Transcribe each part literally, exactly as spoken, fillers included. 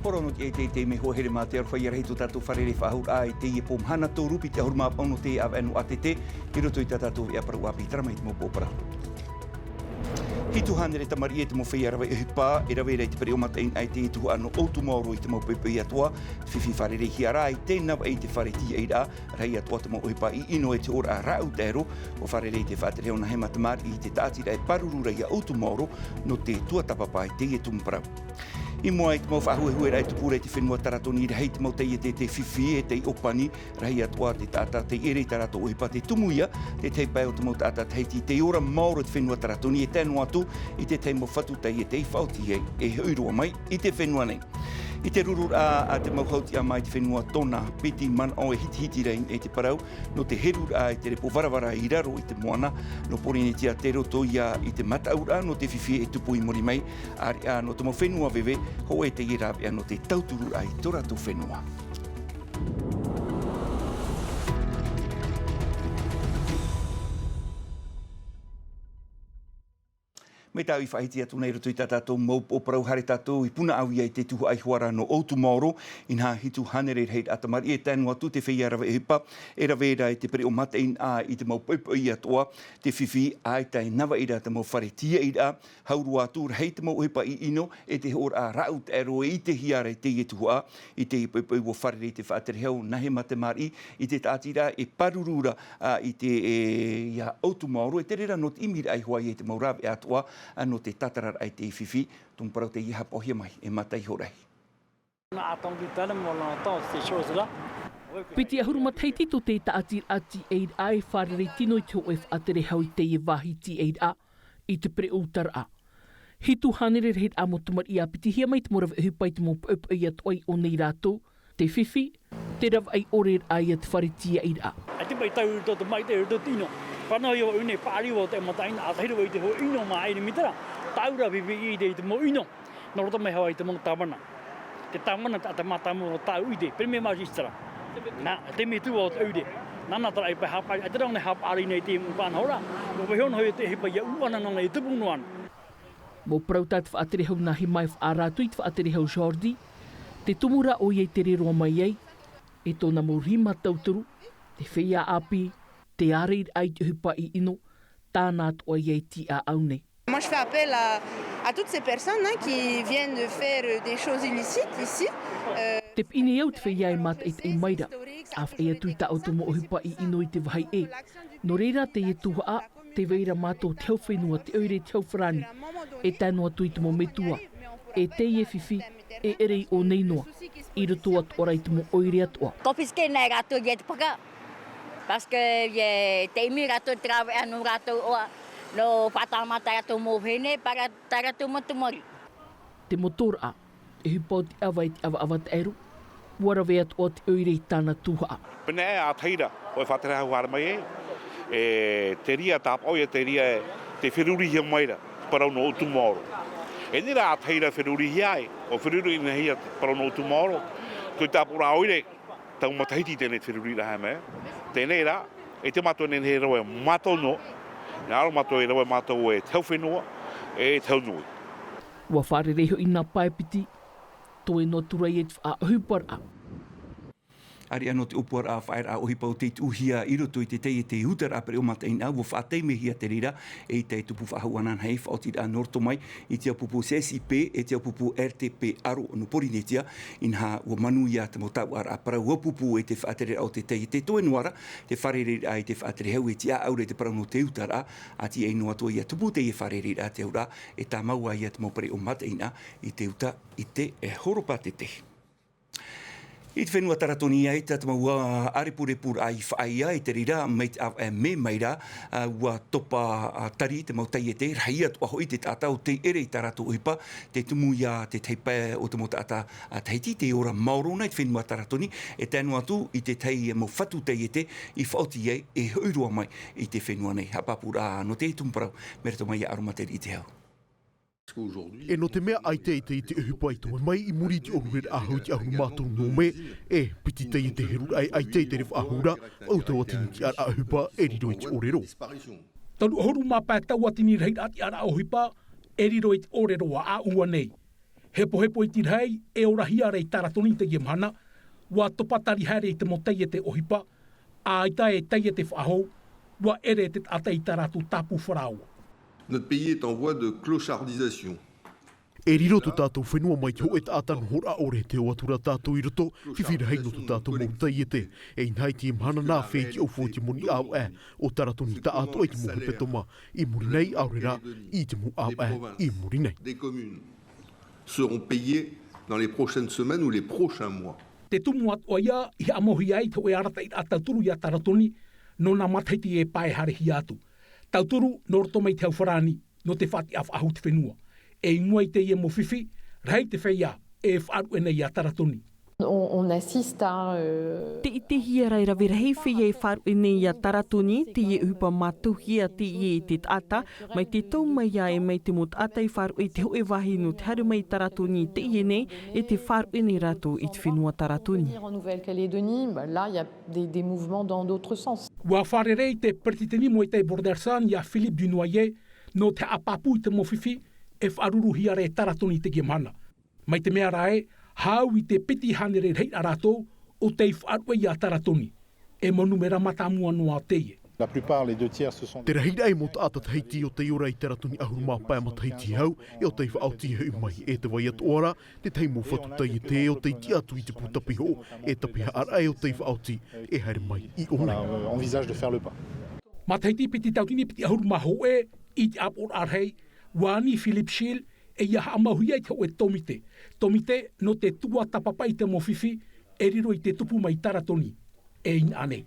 Ora nō te teitei mai hoa here mā te aroha ia rahi tō tātou fārerei faʻahou i teie pō mahana toru piti ʻahuru mā pae nō te ʻāvaʻe nō ʻĀtete, i roto i tā tātou veʻa parau ʻāpī, terā mai te mau pō parau. Hitu hānere tamariʻi e te mau feiā rave ʻohipa, e rave ra i te pereʻoʻo mataʻeinaʻa i teie tuhaʻa nō ʻOutumaoro i te mau poʻipoʻi atoʻa, fifi fārereihia rā i te navaʻi i te fare tīaʻiraʻa, rahi atoʻa te mau ʻohipa ʻiʻino e te hōroʻa rāʻau taero, ʻua fārerei te faʻaterehau Nahema Tamariʻi i te tāʻatiraʻa e pāruru ra ia ʻOutumaoro nō te tuatāpapa i teie tumu parau. I mua i te mau faʻahuehueraʻa e tupu ra i te fenua Taratoni, rahi te mau taiete tei fifi e tei ʻōpani, rahi atoʻa te taʻata tei ʻere i tā rātou ʻohipa, tē tumu ia te tahi pae o te mau taʻata Tahiti tei ora maoro i te fenua Taratoni, e tae noa atu i te tahi mau fatu taiete i faʻaoti ai e hoʻi roa mai i te fenua nei. I te rururaʻa a te mau hautiʻa mā i te fenua Tona, piti manaʻo e hitihiti ra i te parau nō te heruraʻa i te repo varavara i raro i te moana nō Pōrīnetia, tei roto ia i te mataʻuraʻa nō te fifi e tupu i muri mai, ʻāreʻa nō te mau fenua veve, hōʻē teie rāveʻa nō te tautururaʻa i tō rātou fenua. Mai tāʻu i faʻahiti atu nei i roto i tā tātou mau pō parau, haere tātou i Punaʻauia i te tuhaʻa iho ā ra nō ʻOutumaoro, inaha hitu hānere rahiraʻa tamariʻi e tae noa atu te feiā rave ʻohipa, e rave ra i te pereʻoʻo mataʻeinaʻa i te mau poʻipoʻi atoʻa, te fifi, ʻaita e navaʻi ra te mau fare tīaʻiraʻa, hau roa atu, rahi te mau ʻohipa ʻiʻino e te hōroʻa rāʻau taero e ʻitehia ra i teie tuhaʻa, i teie poʻipoʻi ʻua fārerei te faʻaterehau Nahema Tamariʻi i te tāʻatiraʻa e pāruru ra, ā, i te, e, ia ʻOutumaoro, e te reira nō te ʻimiraʻa iho ā ia i te mau rāveʻa atoʻa, ā, nō te tātararaʻa i te fifi, tumu parau teie i haʻapaʻohia mai e Mata Ihorahi. On a attendu tellement longtemps ces choses-là. Piti ʻahuru matahiti tō te tāʻatiraʻa tīaʻiraʻa e fārerei tino i te hōʻē faʻaterehau i teie vāhi tīaʻiraʻa i te pereʻoʻo utaraʻa. Hitu hānere rahiraʻa mau tamariʻi ʻa pitihia mai te mau rave ʻohipa i te mau poʻipoʻi atoʻa i ʻō nei rātou, te fifi, te ravaʻi ʻore raʻa ia te fare tīaʻiraʻa. ʻAita paʻi tau i roto te maʻi, tau i roto te ʻino. Fānau ia vau nei, paʻari vau te mataʻeinaʻa, ʻa tahi rā vau i te hōʻē ʻino mā ʻere mitera. Tāʻu rā viviʻi i te, i te mau ʻino. Nō roto mai Havaiʻi te mau tāvana. Te tāvana, te, te mātāmua o tāʻu ʻite, premier magistrat. Nā, te mea tū vau te ʻoire. Nāna tāraʻi paʻi haʻapaʻari, ʻaita rā nei haʻapaʻari nei te mau pānaho ra. ʻUa vaiiho noa hoʻi te ʻohipa ia ʻū ʻana nōna e tupu noa ana. Mau parau tā te faʻaterehau Nahema e faʻaara atu i te faʻaterehau Jordi, te tumu ra ʻoia i tere roa mai ai, e tōna mau rima tauturu, te feiā ʻāpī, te ārairaʻa i te ʻohipa ʻiʻino, tāna atoʻa ia i tīaʻau nei. Moi, je fais appel à, à toutes ces personnes, hein, qui viennent de faire des choses illicites ici. Euh, Te piʻi nei au te feiā e mātaʻitaʻi mai ra, ʻa faʻaʻī atu i tā ʻoutou mau ʻohipa ʻiʻino i te vāhi ʻē. Nō reira teie tuhaʻa, tē vai ra mātou te hau fenua, te ʻoire, te hau farāni, e tae noa atu i te mau metua, e teie fifi, e ʻere i ʻō nei noa, i roto atoʻa ra i te mau ʻoire atoʻa. Confisquer nei rātou ia te paka, parce que ia te ʻimi rātou te rāveʻa nō rātou ʻoa, nō faʻatāmata rātou mau vahine, para tā rātou mau tamariʻi. Te motoraʻa, te ʻohipa o te ʻava e te ʻavaʻava taero, ʻua rave atoʻa te ʻoire i tāna tuhaʻa. Pēnei ā, ʻa tahi ra, ʻoe faʻaterehau haere mai ai, e, te reira tāpaʻo ia, te reira e, tē ferurihia mai ra te parau nō ʻOutumaoro. E nehenehe rā ʻa tahi ra ferurihia ai, ʻua feruri nehia te parau nō ʻOutumaoro, ko te tāpaʻoraʻa ʻoire, tau matahiti teie te feruriraʻa haere mai. Teie rā, e te mātou nehenehe e rave mātou noa, nā ʻō mātou e rave mātou e te hau fenua, e te hau nui. ʻUa fārerei hoʻi nā pae piti, toe noa atu ra ia i te faʻaʻohiparaʻa. ʻĀreʻa nō te ʻōpuaraʻa faʻaearaʻa ʻohipa ʻo tei tuʻuhia i roto i te taiete utaraʻa pereʻoʻo mataʻeinaʻa, ʻua faʻataimehia te reira, eʻita e tupu faʻahou anaʻe faʻaotiraʻa nō roto mai i te ʻāpupu C S I P e te ʻāpupu R T P aro nō Pōrīnetia, inaha ʻua manuia te mau taʻuaraʻa parau ʻāpupu e te faʻatereraʻa o te taiete, toe noa ra te fārereiraʻa i te faʻaterehau e tiʻaʻau ra i te parau nō te utaraʻa, ʻa tīaʻi noa atu ia tupu teie fārereiraʻa te auraʻa, e tāmau ā ia te mau pereʻoʻo mataʻeinaʻa i te uta i te, e, horopātete. I te fenua Taratoni ʻaita te mau ʻārepurepu raʻa i faʻaea, e te reira, mai te ʻāvaʻe mē mai ra, ā, ʻua topa, ā, tari te mau taiete, rahi atoʻa hoʻi te taʻata ʻo tei ʻere i tā rātou ʻohipa, tē tumu ia te tahi pae o te mau taʻata, ā, Tahiti, tei ora maoro nei i te fenua Taratoni, e tae noa atu i te tahi mau fatu taiete i faʻaoti ai e hoʻi roa mai i te fenua nei. Haʻapāpūraʻa nō te tumu parau, mai roto mai ia Aromatere Iteihau. E nō te mea ʻaita e te, te ʻohipa i toe mai i muri i te ʻōrureraʻa hau i te ʻahuru mā toru nō mē, e piti taiete heruraʻa e ʻaita e tere faʻahou ra, faʻautautini tiʻaraʻa ʻohipa e riro i te ʻōrero. Toru ʻahuru mā pae tauatini rahiraʻa tiʻaraʻa ʻohipa e riro i te ʻōrero ā ʻāua nei. Hepohepo iti rahi e orahia ra i Taratoni i teie mahana, ua topa tari haere i te mau taiete ʻohipa, ʻaita e taiete faʻahou, ua ʻere te taʻata i tā rātou tāpū faraoa. Notre pays est en voie de clochardisation. E riro tō tātou fenua mai te hōʻē taʻata nohoraʻa ʻore, tē ʻō atu ra tātou i roto, fifi rahi nō tō tātou mau taiete. E inaha i teie mahana nā fea i te ʻōfua i te moni ʻāvaʻe o Taratoni taʻatoʻa i te mau hepetoma i muri nei, ʻaore rā i te mau ʻāvaʻe i muri nei. Des communes seront payées dans les prochaines semaines ou les prochains mois. Te tumu atoʻa ia i haʻamauhia ai te hōʻē arataʻiraʻa tauturu ia Taratoni, nō nā matahiti e pae haerehia atu. Tauturu nō roto mai te hau farāni, nō te faʻatiʻa faʻahou te fenua. E i mua i teie mau fifi, rahi te feiā e faʻaruʻe nei ia Taratoni. On, on assiste à, euh, Te itehia ra e rave rahi feiā e faʻaruʻe nei ia Taratoni, teie ʻohipa mātauhia teie i te taʻata, mai te tau mai ā e mai te mau taʻata i faʻaruʻe i te hōʻē vāhi nō te haere mai i Taratoni i teie nei, e te faʻaruʻe nei rātou i te fenua Taratoni. En Nouvelle-Calédonie, bah, là, il y a des, des mouvements dans d'autres sens. Ua fārerei te peretiteni Moetai Brotherson ia Philippe du Noyer, nō te haʻapāpū i te mau fifi e faʻaruruhia ra e Taratoni i teie mahana. Mai te mea rā ē, hau i te piti hānere rahi rā rātou o tei faʻaruʻe ia Taratoni. E mau numera mātāmua noa teie. La plupart, les deux tiers, ce sont Te rahiraʻa mau taʻata Tahiti o tei ora i Taratoni ʻahuru mā pae matahiti hau, e o tei faʻaoti e hoʻi mai, e te vai atoʻa ra, te tahi mau fatu taiete o tei tiʻa atu i te pū tapihoʻo, e tapihaʻaraʻa e o tei faʻaoti e haere mai i ʻō nei. Voilà, euh, envisage de faire le pas. Matahiti piti tauatini piti ʻahuru mā hōʻē, i te ʻāpoʻoraʻa rahi, ua ani Philippe Schil, e ia haʻamauhia i te hōʻē tōmite. Tōmite nō te tuatāpapa i te mau fifi e riro i te tupu mai Taratoni. E inaha nei.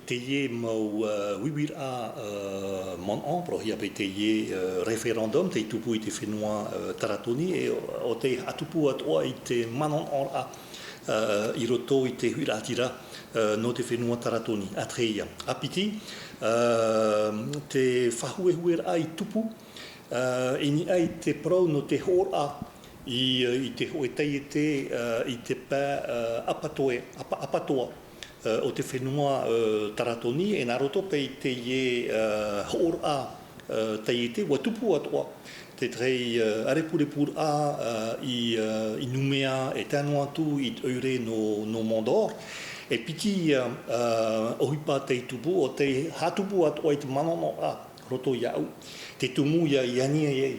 Teie mau, uh, uiuiraʻa, uh, manaʻo, parauhia paʻi teie, uh, référendum, tei tupu i te fenua, uh, Taratoni, e o, o tei haʻatupu atoʻa i te manaʻoraʻa, uh, i roto i te huiraʻatira, uh, nō te fenua Taratoni. ʻA tahi ia. ʻA piti, uh, te faʻahuehueraʻa i tupu, uh, i niʻa i te parau nō te hoʻoraʻa i, uh, i te hōʻē taiete, uh, i te pae, uh, ʻapatoe, ʻapa-, ʻapatoa, uh, o te fenua, uh, Taratoni, e nā roto paʻi i teie, uh, hoʻoraʻa, uh, taiete, ua tupu atoʻa te tahi, uh, ʻārepurepuraʻa, uh, i, uh, i Nouméa, e tae noa atu i te ʻoire nō, nō Mondor. E piti ia, uh, ʻohipa tei tupu, o tei haʻatupu atoʻa i te manaʻoraʻa roto iāʻu. Te tumu ia i ani ai,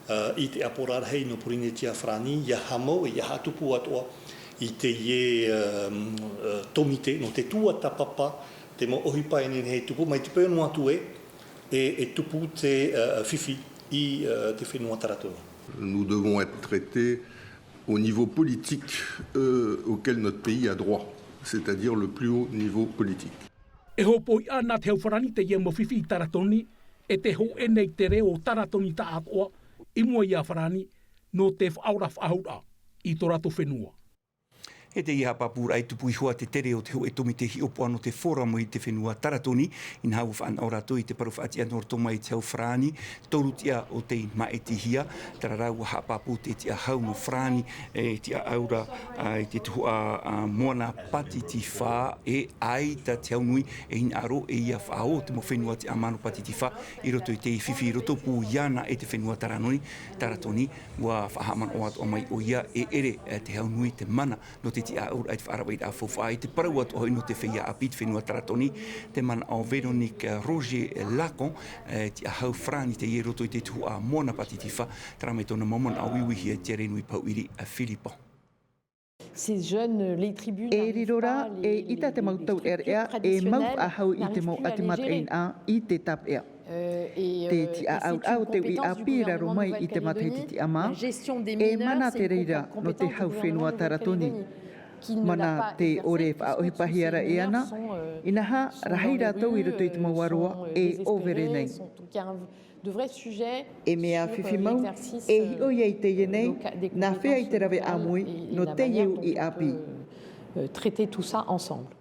uh, i te ʻāpoʻoraʻa rahi nō Pōrīnetia Farāni, ia haʻamau, ia haʻatupu atoʻa i teie, um, uh, tōmite, nō te tuatāpapa, te mau ʻohipa e nehenehe e tupu, mai te peu noa atu ē, e, e tupu te, uh, fifi i, uh, te fenua Taratoni. Nous devons être traités au niveau politique, euh, auquel notre pays a droit, c'est-à-dire le plus haut niveau politique. E hōpoiʻa nā te hau farāni teie mau fifi i Taratoni, e te hōʻē nei te reo o Taratoni taʻatoʻa i mua ia Farāni, nō te faʻaora faʻahouraʻa i tō rātou fenua. E teie haʻapāpūraʻa i tupu iho ā te tere o te hōʻē tōmite hiʻopoʻa nō te forum i te fenua Taratoni, inaha ua faʻanaho rātou i te parau faʻatiʻa nō roto mai i te hau farāni, toru tiʻa o tei māʻitihia, terā rā ua haʻapāpū te tiʻahau nō Farāni, e tiʻaʻau ra, ā, i te tuhaʻa, ā, moana Pātitifā, e ʻaita te hau nui, e hinaʻaro, e ia faʻaō te mau fenua tiʻamā nō Pātitifā, i roto i te fifi, i roto pū iāna e te fenua Taranoni, Taratoni, ua faʻahaʻamanaʻo atoʻa mai ʻoia, e ʻere, e te hau nui te mana, nō te tiʻaʻauraʻa i te faʻaravaʻiraʻa faufaʻa, i te parau atoʻa hoʻi nō te feiā ʻāpī te fenua Taratoni, te manaʻo Véronique Roger Lacon, e, tiʻahau Farāni teie i roto i te tuhaʻa moana Pātitifā, terā mai tōna mau manaʻo uiuihia i te ʻāreʻa nui Pahouiri, a Philippon. Ces jeunes, les tribus E n'arrivent riro rā, pas, les, e ʻita te mau taureʻareʻa, e mau faʻahou i te mau ʻati mataʻeinaʻa i te tāpeʻa. Te tiʻaʻauraʻa o te uʻi ʻāpī i raro mai i te matahiti tiʻamā, e mana te reira nō te hau fenua Taratoni. Mana te ʻore e faʻaʻohipahia ra e ana, inaha, rahi rātou i roto i te mau aroa e ʻōvere nei. E mea fifi mau, e hiʻo ia i teie nei, nā fea i te rave ʻāmui nō teie uʻi ʻāpī. Traiter tout ça ensemble.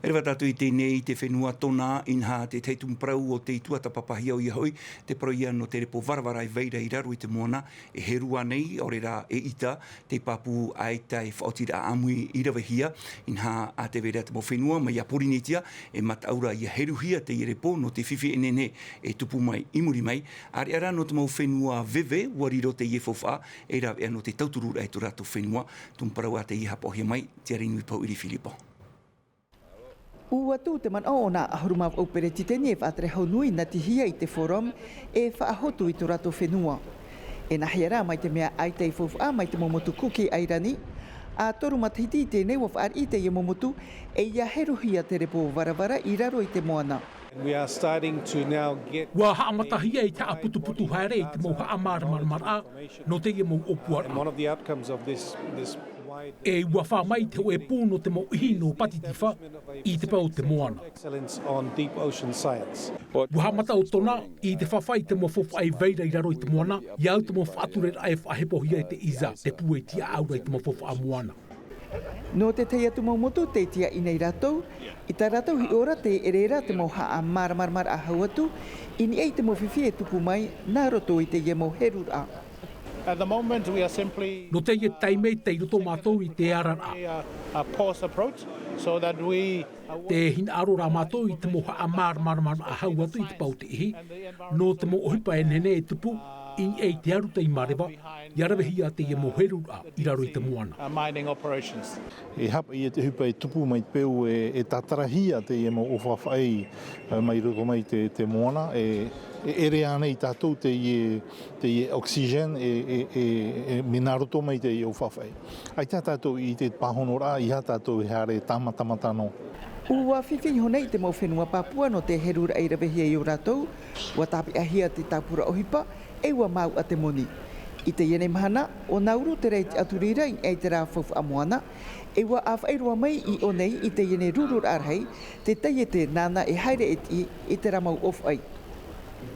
E reva tātou i teie nei i te fenua Tonga, inaha te tahi tumu parau o te tuatāpapahia, ʻoia hoʻi te parau ia nō te repo varavara e vai ra i raro i te moana, e heru ānei, ʻaore rā e ʻita, te pāpū ʻaita e faʻaotiraʻa ʻāmui i ravehia, inaha ʻa te vai ra te mau fenua mai iā Pōrīnetia, e mataʻu ra ʻia heruhia teie repo nō te fifi e nehenehe e tupu mai i muri mai, ʻāreʻa rā nō te mau fenua veve, ʻua riro teie faufaʻa, e rāveʻa nō te tautururaʻa i tō rātou fenua, tumu parau ʻa teie haʻapaʻohia mai, Tiarinui Pauʻiri Filipo. Ua tuʻu te manaʻo o nā ʻahuru mā vaʻu peretiteni e faʻatere hau nui nā te hia i te Forum e faʻahotu i tō rātou fenua. E nāhea rā mai te mea ʻaita e faufaʻa mai te mau motu Kuki ʻAirani, ʻa toru matahiti i teie nei ua fāriʻi teie mau motu, e ʻia heruhia te repo varavara i raro i te moana. We are starting to now get Ua haʻamatahia i te haʻaputuputu haere i te mau haʻamāramaramaraʻa nō teie mau ʻōpuaraʻa. And one of the outcomes of this, this wide E ua fā mai te hōʻē pū nō te mau ʻihi nō Pātitifā i te pae o te moana. Excellence on deep ocean science. Ua haʻamata ʻo Tonga i te fāfaʻi i te mau faufaʻa e vai ra i raro i te moana, ʻia au te mau faʻatureraʻa e faʻahepohia e te ʻISA, te pū e tiʻaʻau ra i te mau faufaʻa moana. Nō te tahi atu mau motu tei tiaʻi nei rātou, i tā rātou hiʻoraʻa tē ʻere ra te mau haʻamāramaramaraʻa hau atu, i niʻa i te mau fifi e tupu mai nā roto i teie mau heruraʻa. At the moment, we are simply, Nō teie taime, tei roto mātou i te araraʻa. A, a pause approach so that we Te hinaʻaro rā mātou i te mau haʻamāramaramaraʻa hau atu i te pae o te ʻihi, nō te mau ʻohipa e nehenehe e tupu, i niʻa i te aru tei māreva, ʻia ravehia teie mau heruraʻa i raro i te moana. Uh, mining operations. E haʻapaʻo ia te ʻohipa e tupu mai te peu e, e tātarahia teie mau ʻōfaʻafaʻi, e, mai roto mai te, te moana, e, e ʻere ānei tātou teie, teie oxygène, e, e, e, e, mai nā roto mai teie ʻōfaʻafaʻi. ʻAita tātou i te pāhonoraʻa, ʻeiaha tātou e haere tāmatamata noa. Ua fifi iho nei te mau fenua Pāpua nō te heruraʻa i ravehia i ō rātou, ua tāpeʻahia te tāpura ʻohipa, e ua māuʻa te moni. I teie nei mahana, ʻo Nauru terā i tiʻaturi ra i niʻa i terā faufaʻa moana, e ua ʻāfaʻi roa mai i ʻō nei i teie nei rururaʻa rahi, te taiete nāna e haere e tiʻi i terā mau ʻōfaʻi.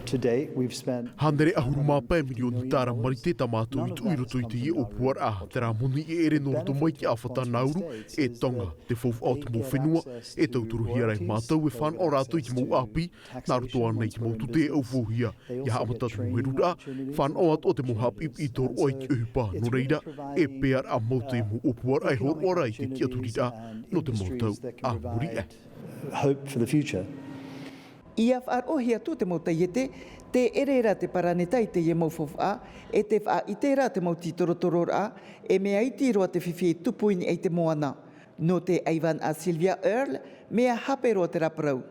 Today, we've spent Hānere ʻahuru mā pae mirioni tāra marite tā mātou i tuʻu i roto i teie ʻōpuaraʻa, terā moni e ʻere nō roto mai te ʻāfata Nauru, e Tonga, te faufaʻa o te mau fenua, e tauturuhia ra e mātou e fānaʻo rātou i te mau ʻāpī, nā roto ānei i te mau tute e ʻaufauhia, ʻia haʻamata te mau heruraʻa, fānaʻo atoʻa te mau haʻapiʻipiʻi tōroʻa i te ʻohipa, nō reira, e pearaʻa mau te mau ʻōpuaraʻa e hōroʻa ra i te tiʻaturiraʻa, nō te mau tau a muri aʻe. Hope for the future. ʻIa faʻaroʻohia atu te mau taiete, tē ʻere ra te paraneta i teie mau faufaʻa, e tē faʻaʻite ra te mau tītorotororaʻa, e mea iti roa te fifi e tupu i niʻa i te moana. Nō te ʻaivānaʻa Sylvia Earle, mea hape roa terā parau.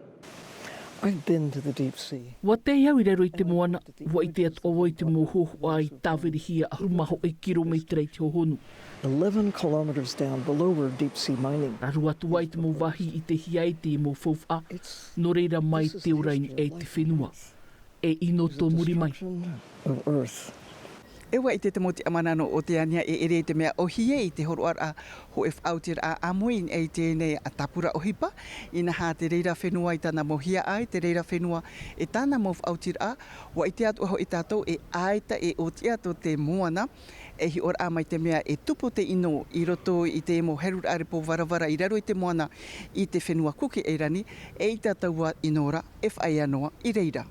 I've been to the deep sea. Ua tae au i raro i te moana, ua ʻite atoʻa vau i te mau hōhoʻa i tāvirihia ʻahuru mā hōʻē kirometera i te hohonu. Eleven kilometers down below where deep sea mining. Raro atu ai te mau vāhi i ʻitehia ai te mau faufaʻa, nō reira mai te ora i niʻa i te fenua. E ʻino tō muri mai. Of Earth. E ua ʻite te mau tiʻamānā nō Oteania e ʻere i te mea ʻōhie i te hōroʻaraʻa hōʻē faʻaotiraʻa ʻāmui i niʻa i teie nei tāpura ʻohipa, inaha te reira fenua i tāna mau hiaʻai, te reira fenua e tāna mau faʻaotiraʻa, ua ʻite atoʻa hoʻi tātou e ʻaita e ʻōtiʻa tō te moana, e hiʻoraʻa mai te mea e tupu te ʻino i roto i te mau heruraʻa repo varavara i raro i te moana i te fenua Kuki ʻAirani, e ʻaita taua ʻino ra e faʻaea noa i reira.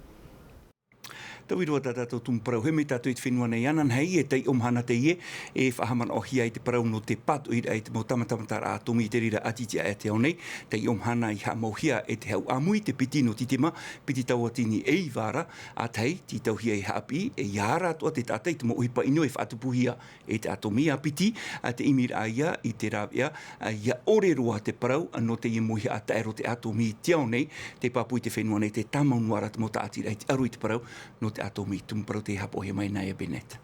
Tauiroa tā tātou tumu parau, haere mai tātou i te fenua nei ananahi, e taiʻo mahana teie, e faʻahaʻamanaʻohia ai te parau nō te pātoʻiraʻa i te mau tāmatamataraʻa ʻātōmī i te reira ʻātiʻa e te ao nei, taiʻo mahana i haʻamauhia e te hau ʻāmui te piti nō Tītema, piti tauatini e iva ra, ʻa tahi, tītauhia e haʻapiʻi, e ʻia ara atoʻa te taʻata i te mau ʻohipa ʻino e faʻatupuhia e te ʻātōmī ʻa piti, ʻa te ʻimiraʻa ia i te rāveʻa, ʻa ʻia ʻore roa te parau, nō teie mōhia ʻa taʻero te ʻātōmī i te ao nei, te pāpū i te fenua nei, te tāmau noa ra te mau tāʻatiraʻa i te ʻaro i te parau, nō te ʻātōmī, tumu parau tei haʻapaʻohia mai nā ia Bennett.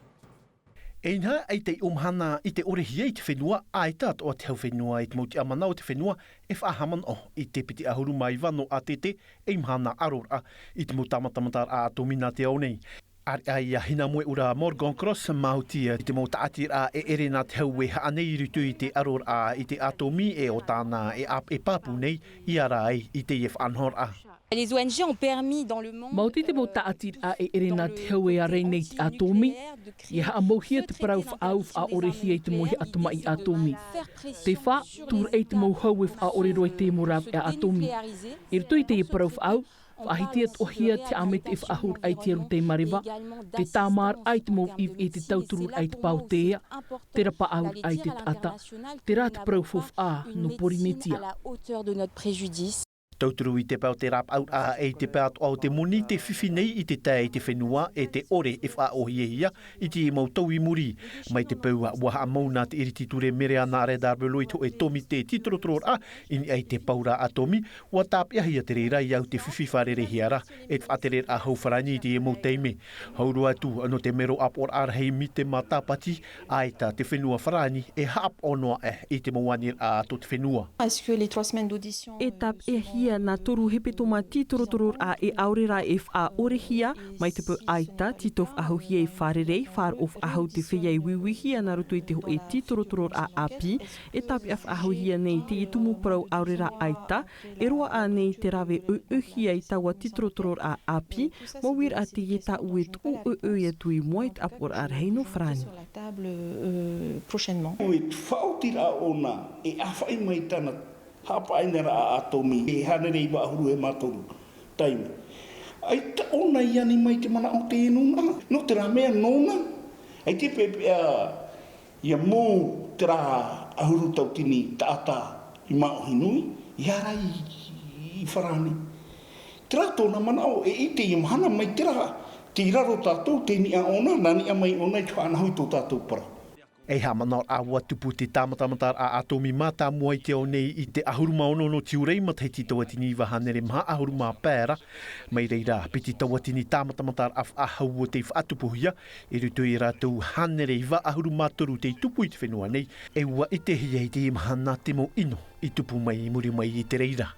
E inaha, ʻaita i ʻō mahana i te ʻorehia i te fenua, ʻaita atoʻa te hau fenua i te mau tiʻamānā o te fenua, e faʻahaʻamanaʻo i te piti ʻahuru mā iva nō ʻātete, e mahana ʻaroraʻa i te mau tāmatamataraʻa ʻātōmī nā te ao nei. ʻAreʻa ia Hinamoeʻura Morgan Cross, maoti ia i te mau taʻatiraʻa e ʻere nā te hau e haʻa nei i roto i te ʻaroraʻa i te ʻātōmī e ʻo tāna e ʻāp-, e pāpū nei i ara ai i teie faʻanahoraʻa. Les O N G ont permis dans le monde, Maoti te mau taʻatiraʻa e ʻere nā te hau e ʻere nei i te ʻātōmī, ia haʻamauhia te parau faʻaau faʻaʻorehia i te mau hiʻatamaʻi ʻātōmī. Te fā, tūraʻi te mau hau e faʻaʻore roa i te mau rāveʻa ʻātōmī. I roto i teie parau faʻaau, faʻahiti atoʻahia te haʻamaitaʻi faʻahouraʻa i te aru taimareva, te tāmāraʻa i te mau ʻīveʻe, te tautururaʻa i te paotea, te rapaʻauraʻa i te taʻata, terā te parau faufaʻa nō Pōrīnetia. Tauturu i te pae o te rapaʻauraʻa e i te pae atoʻa o te moni te fifi nei i te tae i te fenua e te ʻore e faʻaʻōhiehia i te mau tau i muri. Mai te peu ua haʻamau nā te iriti ture Mereana Redar-Belot i te hōʻē tōmite titorotororaʻa i niʻa i te paura ʻātōmī, ua tāpeʻahia te reira i au te fifi fārereihia ra e te faʻatereraʻa hau farāni i te mau taime. Hau roa atu nō te mero ʻāpoʻoraʻa rahi mai te mātāpati, ʻaita te fenua farāni e haʻapaʻo noa aʻe i te mau aniraʻa tō te fenua. Est-ce que les trois semaines d'audition, E tāpeʻahia nā toru hepetoma titorotororaʻa e ʻaore rā e faʻaʻorehia, mai te peu ʻaita, tītau faʻahouhia e fārerei, faʻaroʻo faʻahou te feiā e uiuihia nā roto i te hōʻē titorotororaʻa ʻāpī, e tāpeʻa faʻahouhia nei teie tumu parau ʻaore rā ʻaita, e roaʻa nei te rave ʻoiʻoihia i taua titorotororaʻa ʻāpī, mau uiraʻa teie tāʻu e tuʻu ʻoiʻoi atu i mua i te ʻāpoʻoraʻa rahi nō farāni. Sur la table, euh, prochainement. E faʻaotiraʻa ʻōna, e ʻāfaʻi mai tāna haʻapaʻoraʻa ʻātōmī, e hānere iva ʻahuru e mā toru taime. ʻAita ʻōna i ani mai te manaʻo o te nūnaʻa, nō terā mea nōna, ʻaita e peʻapeʻa ia mau terā ʻahuru tauatini taʻata i māʻohi nui, i ara i, i farāni. Terā tōna manaʻo, e ʻite ia mahana mai terā, tei raro tātou, tei niʻa ʻōna, nā niʻa mai ʻōna i te faʻanaho i tō tātou parau. E haʻamanaʻo ā ua tupu te tāmatamataraʻa ʻātōmī mātāmua i te ao nei i te ʻahuru mā ono nō tiurai matahiti tauatini iva hānere maha ʻahuru mā pae ra. Mai reira, piti tauatini tāmatamataraʻa faʻahou o tei faʻatupuhia, i roto i rātou hānere iva ʻahuru mā toru tei tupu i te fenua nei, e ua ʻitehia i teie mahana te mau ʻino i tupu mai i muri mai i te reira.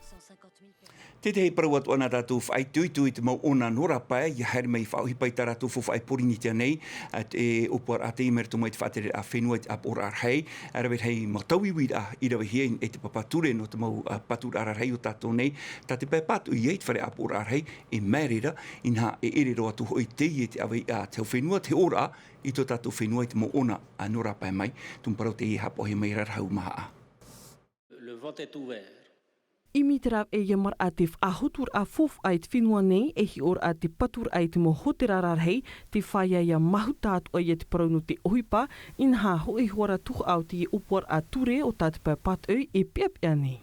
Tētahi parau atoʻa nā tātou faʻaitoito i te mau ʻona nō rāpae, ia haere mai faʻaʻohipa i tā rātou faufaʻa i Pōrīnetia nei, ā, te ʻōpuaraʻa teie mai roto mai te faʻatereraʻa fenua i te ʻāpoʻoraʻa rahi, ā, rave rahi mau tauiuiraʻa i ravehia i te papa ture nō te mau, ā, paturaʻa rarahi o tātou nei, tā te pae pātoʻi ia i te fare ʻāpoʻoraʻa rahi, e māere ra, inaha e ʻere roa atu hoʻi teie te ʻaveiʻa a te hau fenua, te hōroʻa i tō tātou fenua i te mau ʻona, ā, nō rāpae mai, tumu parau teie haʻapaʻohia mai i Rarahu Mahaʻa. Le vote est ouvert. ʻImi te rāveʻa ia maraʻa te faʻahoturaʻa faufaʻa i te fenua nei, e hiʻoraʻa te paturaʻa i te mau hōtēra rarahi, te fāʻiʻa ia mahuta atoʻa ia te parau nō te ʻohipa, inaha hoʻi hoʻi rā tuhaʻa o teie ʻōpuaraʻa ture o tā te pae pātoʻi e peʻapeʻa nei.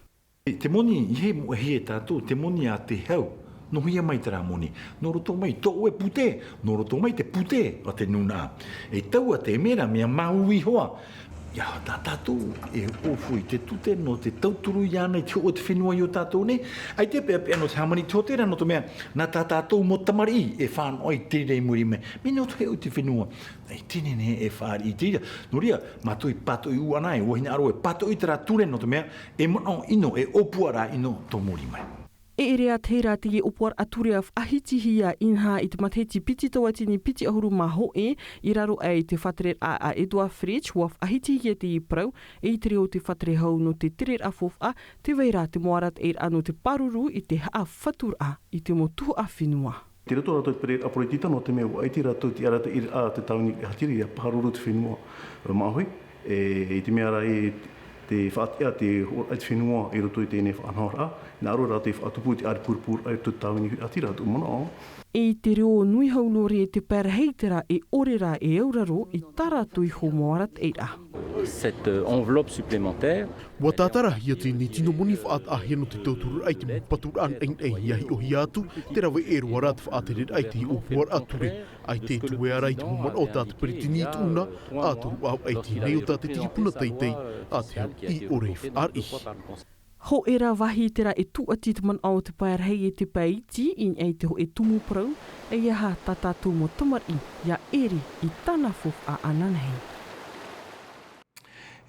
Te moni, ʻeiaha e moʻehia e tātou, te moni a te hau. Nō hea mai terā moni? Nō roto mai tō ʻoe pūtē, nō roto mai te pūtē a te nūnaʻa. E taua te mea ra, mea māuiui hoʻi. Ia, tā tātou e ʻōpū i te tute nō te tauturu iāna i te hōʻē o te fenua i ō tātou nei. ʻAita e peʻapeʻa nō te hāmani i te hōtēra, nō te mea, nā tā tātou mau tamariʻi e fānaʻo i te reira i muri mai. Mea nō te hōʻē o te fenua. E teie nei e fāriʻi i te reira. Nō reira, mātou i pātoʻi ʻū ʻana, e ʻua hinaʻaro e pātoʻi terā ture, nō te mea, e manaʻo ʻino, e ʻōpuaraʻa ʻino tō muri mai. E ʻere ā te reira teie ʻōpuaraʻa ture a faʻahitihia inaha i te matahiti piti tauatini piti ʻahuru mā hōʻē, i raro aʻe i te faʻatereraʻa a Edouard Fritch, ʻua faʻahitihia teie parau, e i te reo o te faʻatere hau nō te tereraʻa faufaʻa, tē vai ra te mau arataʻiraʻa nō te pāruru i te haʻafaturaʻa i te mau tuhaʻa fenua. Tei roto rātou i te pereʻoʻo a Poritita, nō te mea ʻua ʻite rātou te arataʻiraʻa a te tāvini veʻa hatira ia pāruru te fenua māʻohi. E, i te mea rā e te faʻatiʻa te hōroʻa i te fenua i roto i teie faʻanahoraʻa, nā ʻō rātou i faʻatupu i te ʻaripurupuraʻa i roto i te tāvini veʻa hatira, tōʻu manaʻo. E i te reo nui hau nō reira te pae rahi terā e ʻore ra e auraro i tā rātou iho mau arataʻiraʻa. Cette, euh, enveloppe supplémentaire. ʻUa tātarahia teie tino moni faʻataʻahia nō te tautururaʻa i te mau paturaʻa naʻinaʻi ia hiʻohia atu, tē rave roa ra te faʻatereraʻa i te ʻōpuaraʻa ture. ʻAita e tuea ra i te mau manaʻo tā te peretiteni i tuʻu na, ʻa toru ʻāvaʻe i teie nei o tā te tihi puna teitei, a te hau i ʻore i fāriʻi. Hōʻē rā vāhi terā e tūʻati i te manaʻo o te pae rahi e te pae iti i niʻa i te hōʻē tumu parau, ʻeiaha tā tātou mau tamariʻi ia ʻere i tāna faufaʻa ananahi.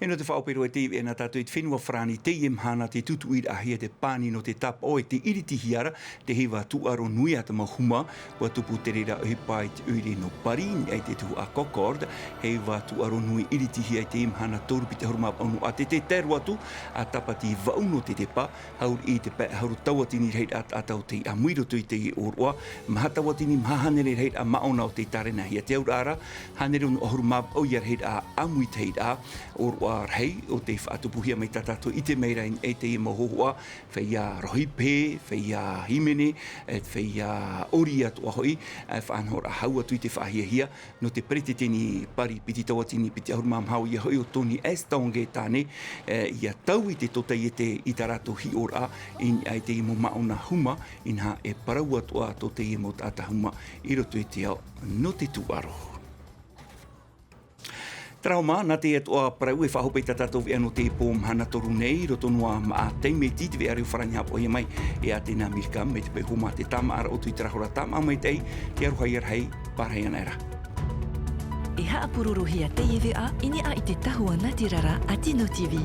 E nō te faʻaʻope roa i te ivi e nā tātou i te fenua farani teie mahana te tutuʻiraʻahia te pani nō te tāpaʻo e te iritihia ra te heiva tūʻaro nui a te mau huma. Ua tupu te reira ʻohipa i te ʻoire nō pari i te tuhaʻa concorde, heiva tūʻaro nui iritihia i teie mahana toru piti ʻahuru mā vaʻu nō ʻātete tae roa atu a tāpati vaʻu nō te tepa. Hauri i te pae ʻahuru tauatini rahiraʻa taʻata o tei ʻamu i roto i teie ʻōroʻa, maha tauatini maha hānere rahiraʻa māʻona o tei tārenahia te auraʻa ra. Hānere ono ʻahuru mā vaʻu ia rahiraʻa ʻamu i te rahiraʻa ʻōroʻa rahi o tei faʻatupuhia mai tā tātou i te mea ra i teie mau hōhoʻa. Feiā rohi pē, feiā hīmene, feiā ʻori atoʻa hoʻi. Faʻanahoraʻa hau atu i te faʻahiahia nō te peretiteni pari piti tauatini piti ʻahuru mā maha ia hoʻi o tony estanguet tane ia tau i te totaiete i tā rātou hiʻoraʻa i niʻa i teie mau māʻona huma inaha e parau atoʻa tō teie mau taʻata huma i roto i te ao nō te tūʻaro. Taraoma nā te atoʻa parau e faʻahope i tā tātou veʻa nō te pō mahana toru nei roto noa maʻa taime tī te veʻa reo farani haʻapaʻohia mai e atena mirka mai te peu homa te tāmaʻaraʻa o tui tarahora tāmaʻa mai te ai. Te aroha ia rahi pārahi ana era. E haʻapurorohia teie veʻa i niʻa i te tahua nā te rara a tino tv.